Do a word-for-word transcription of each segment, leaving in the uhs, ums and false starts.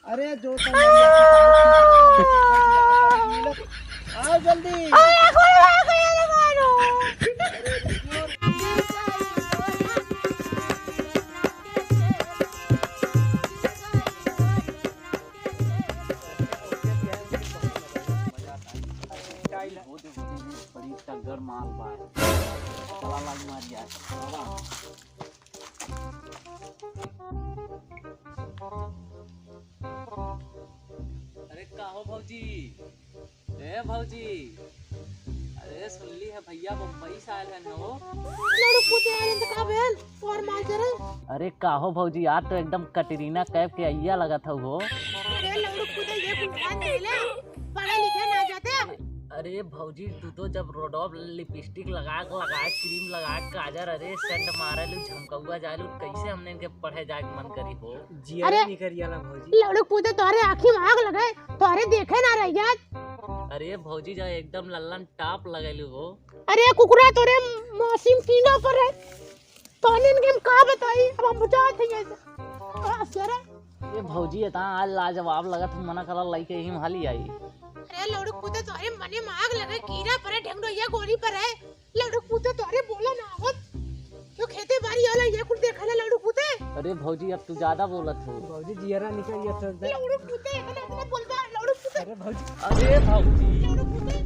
अरे जो तो आओ जल्दी। बड़ी तगड़ माल बा। चला लाइन मार यार। अरे का हो भौजी? ए भौजी, अरे सुनली है भैया बम्बई से आयल हन हो। लड़ू पूते आयल तो का भेल? तोर माल चरे। अरे का हो भौजी, आज तो एकदम कटरीना कैफ के अइया लगत हौ हो। अरे लड़ू पूते ये कुल ध्यान दे ले, पढ़े लिखे ना जाते। अरे भौजी, तू तो जब रोडोप लिपस्टिक लगा के, लगा के, क्रीम लगा के, काजर, अरे सेंट मारे लू, झमकौआ जाए लू, कैसे हमने इनके पढ़े जाए के मन करी हो? जिया अरे, निकरिया ना भौजी। लौड़ू पूते तोहरे आँखी में आग लगे, तोहरे देखे ना रह जात। अरे भौजी, जा एकदम लल्लन टाप लगैलू हो। अरे कुकुरा, तोरे मौसिम तीनों पर है, तोहने इनके हम का बताई, अब हम बुझात है ऐसे। आ, शेरा। ए भौजी, इतना आज लाजवाब लगत, हम मना करल लइके ही हाली आई। अरे लौड़ू पूते, तोहरे मने में आग लगे, कीड़ा परे, ढेंगड़ोइया गोली परे। लौड़ू पूते, तोहरे बोला ना आवत। क्यों खेते बारी वाला ये कुल देखा ना लौड़ू पूते। अरे भौजी, अब तू ज्यादा बोलत हो। भौजी, जियरा निकल गया तो दे। लौड़ू पूते, इतना, इतना बोलबा, लौड़ू पूते। अरे भौजी। अरे भौजी। लौड़ू पूते।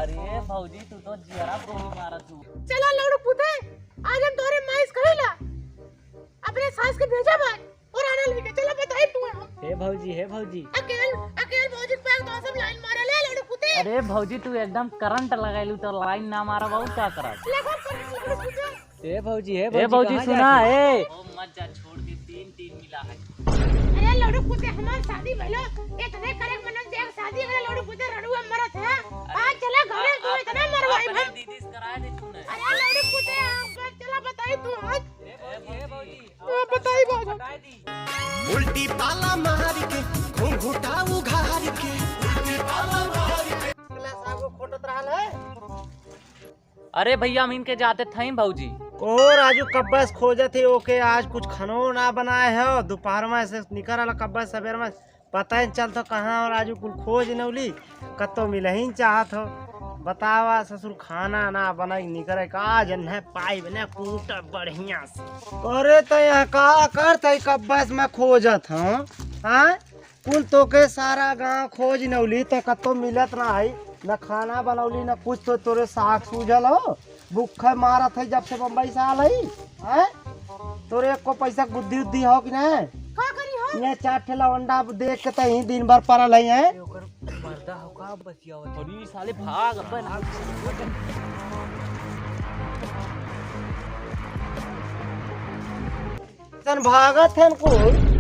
अरे भौजी, तू तो जियरा प्रोही मारत हो। चला लौड़ू पूते, आज हम तोहरे माइस करेला। अपने सास के भेजा बात। और आना लेके चला, बताई तू हम। हे भौजी, हे भौजी। अकेल, अकेल भौजी पे तो सब लाइन मारे ले, लड़ू पूते। अरे भौजी, तू एकदम करंट लगैलू, तो लाइन ना मारब और का करब? लगा करंट, लड़ू पूते। हे भौजी, हे ए भौजी, भौजी, कहाँ सुना, जात हो? ए। ओ मत जा, छोड़ दे, तीन, तीन मिला है। अरे लड़ू पूते, हमार शादी भइलो, इतने करे मनन जे शादी करे लड़ू पूते, रड़ुआ मरत है। आज चला घरे, तू इतना मरवाई अपने भाई। दीदी से करा दे तूने। अरे लड़ू पूते, आप चला बताई तू आज। ए भौजी, ए भौजी। हाँ, बताई बाबा। उल्टी पाला मार के, घुंघुटा उघार के, उल्टी पाला मार के। अगला सागो खोटत रहल है। अरे भैया, हम इनके जाते थई भौजी। ओ राजू, कब्बे से खोजत ही ओके, आज कुछ खानो ना बनाए हो। दोपहर में से निकल रहा कब्बे से, सबेर में पता ही चलत हो कहाँ हो राजू, कुल खोज नौली, कत्तो मिलही चाहत हो। बतावा ससुर, खाना ना बनाई निकरे का, आज न पाइब न कूट बढ़िया से। अरे तो यहाँ का करत है, कब्बे से मैं खोजत हूँ, हाँ? कुल तोके सारा गाँव खोज नौली, तो कत्तो मिलत ना है, न खाना बनौली, न कुछ, तो तोरे साग सूझल हो। भूखे मारत है जब से बम्बई से आल है, हैं? तोरे एको पैसा के बुद्धि उद्धि हो कि नहीं? का करी हो? ये चार ठे लवंडा देख के तहीं दिन भर पड़ल है, हैं? ये ओकर मर्दा हो का बतियावत है? अरे साले भाग अपन। तन भागत है कुल।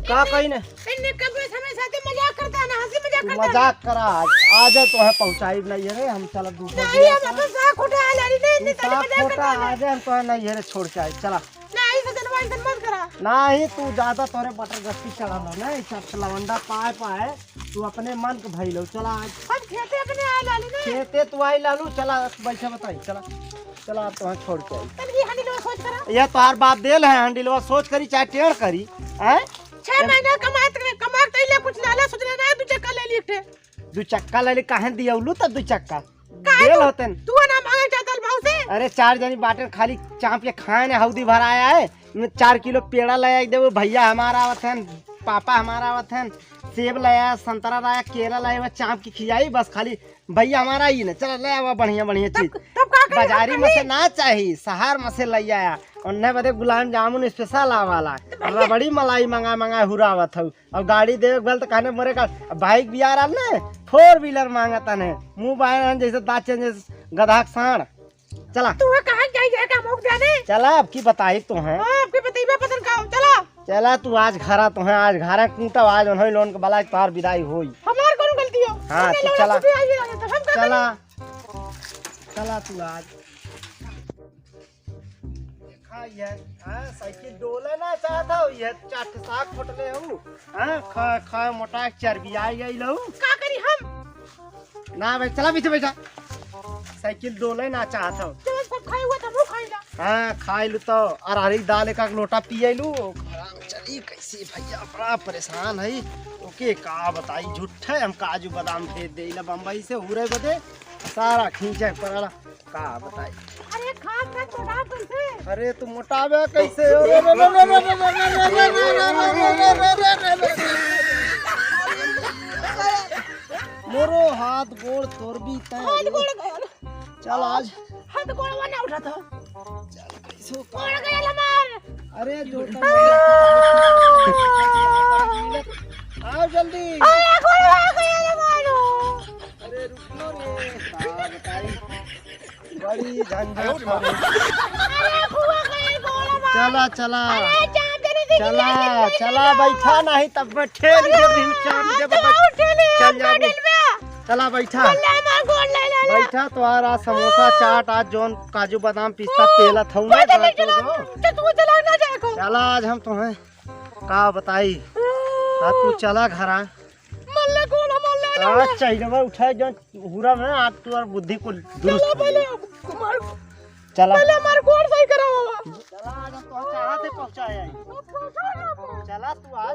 का कही ने? इन्ने कब्बे से हमारे साथे मजाक करता है ना, हंसी मजाक तू करता है। मजाक करा आज, आज तोहे पहुँचाई नहीं है रे, हम चला दूसरा नहीं, दिन हम अपन साग खोटा है, लड़ी नहीं, इन्ने तू साले साग मजाक खोटा करता है। आज हम तोहे नहीं है रे, छोड़ के आई, चला। नहीं, सजनवा, ऐसन मत करा। नहीं, तू ज्यादा तोरे बटर गस्ती चढ़ल हो ना, ई सब लवंडा पाए पाए, तू अपने मन के भइल हो, चला आज। हम खेते अपने आए लाली ना। खेते तू आई लालू, चला, बैठे बताई, चला। चला, अब तोहे छोड़ के आई। तब ये हंडिलवा सोच करा। ये तोहार बाप देल है, हंडिलवा सोच करी चाहे टेढ़ करी, हैं? छह महीना कमात, कमात तैले कुछ लाला सोचले ना, दू चक्का ले ली एक ठे। दू चक्का ले ली, काहे दियौलू तब दू चक्का? काहे देल तू, होतन। तू ना मांगे चाहतल भाव से? अरे चार जनी बाटन खाली चाप के खाए ने हौदी भराया है। चार किलो पेड़ा ले आई देबो, भैया हमार आवत हन, पापा हमार आवत हन, सेब लाया, संतरा लाया, केला लाया, चाप के खियाई बस खाली। भैया हमारा ही ना, चला ले आवा बढ़िया बढ़िया तब, चीज। तब का करी हम बाजारी में कहीं? से ना चाही, शहर में से ले आया। उन्हें बदे गुलाब जामुन स्पेशल आवाला, तो भैया रबड़ी मलाई मंगा मंगा हुरावत हऊ। अब गाड़ी देवे के बल तो कहने मोरे का बाइक भी आ रहा ना, फोर व्हीलर मांगत ने, मुंह बाय रहन जैसे दाँत चेंज, गधा के साँड़। चला। तू कहाँ जाई जाए का मुख जाने? चला, अब की बताई तो है। हाँ, अब की बताई मैं पसंद का हूँ, चला। चला तू आज घरा तो है, आज घरा कूटा, आज उन्होंने लोन के बला तार विदाई होई। हमार कौन गलती हो? हाँ, हमने तू लोग चला। खुद ही आई है, तो हम का चला। करी? चला तू आज। देखा ये, हाँ, साइकिल डोले ना चाहत हो, ये चार ठे साग खोटले हो, हाँ, खा, खा मोटा चर्बी आ गई लो। का करी हम? ना भाई, चला पीछे बैठा। साइकिल डोले ना चाहत हो। चलो सब खाए हुआ तो हम खाई ला। हाँ, खाई लू तो अरहरी दाल एक, एक लोटा पिए लू। ई कैसी भैया बड़ा परेशान है। ओके का बताई, झूठे हम काजू बादाम भेज देइला बम्बई से हुरे बदे, सारा खींचे पड़ला। का बताई। अरे खा खा छोड़ा तुमसे। अरे तू मोटावे कैसे हो? मोरो हाथ गोड़ तोर भी तय। हाथ गोड़ गयल। चल आज। हाथ गोड़ ना उठा था। चल कैसे हो? गोड़ गयल हमार। अरे जो तो आओ जल्दी। अरे गोड़ गयल हमार। अरे रुक लो रे। का बताई। बड़ी झंझट करे। अरे बुआ कहीं बोला बा। चला, चला। अरे चाप दे दे। चला, चला, बैठा नहीं तब मैं ठेल के भी चाप दे बा। चल जा बे। चला बैठा। ले मार गोड़ ले ले। बैठा तो आ रहा समोसा चाट आज जौन काजू बादाम पिस्ता पेला था मैं चला। तो तू चला ना जाए को। चला आज हम तुम्हें का बताई। हाँ, तू चला घरा। मल्ले गोला, मल्ले आज गोला। चैनवा उठाए जौन हुरा में आज तू और बुद्धि को दुरुस्त चला हो पहले गई। मार। चला। पहले मार गोड़ सही करा बाबा। चला आज हम तो चाहते पहुंचाए आई। चला तू आज।